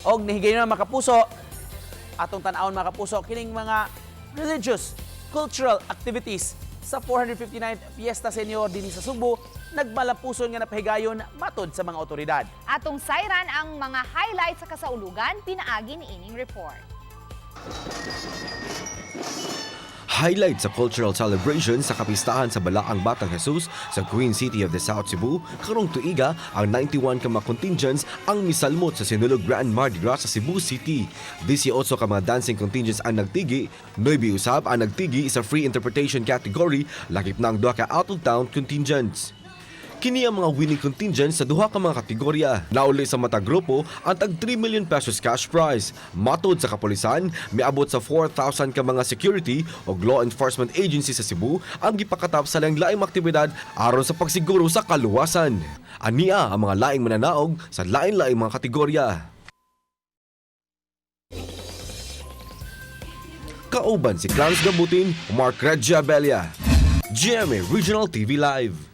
Og nihigayon na, mga kapuso, atong tan-awon, mga kapuso, kining mga religious, cultural activities sa 459th Fiesta Senior dinhi sa Sugbo nagmalapuson nga napahigayon matod sa mga otoridad. Atong sayran ang mga highlights sa kasaulugan pinaagi ni ining report. Highlight sa cultural celebration sa kapistahan sa Balaang Batang Jesus sa Queen City of the South Cebu, karong tuiga ang 91 ka mga contingents ang misalmot sa Sinulog Grand Mardi Gras sa Cebu City. 18 ka mga dancing contingents ang nagtigi, 9 usab ang nagtigi sa free interpretation category, lakip na ang duha ka out-of-town contingents. Kini ang mga winning contingents sa duha ka mga kategorya. Nauli sa matag grupo ang tag 3 million pesos cash prize. Matod sa kapulisan, miabot sa 4,000 ka mga security o law enforcement agency sa Cebu ang gipakatap sa laing-laing aktibidad aron sa pagsiguro sa kaluwasan. Ania ang mga laing mananaog sa lain-laing mga kategorya. Kauban si Clarence Gabutin, Mark Regia Abella. GMA Regional TV Live.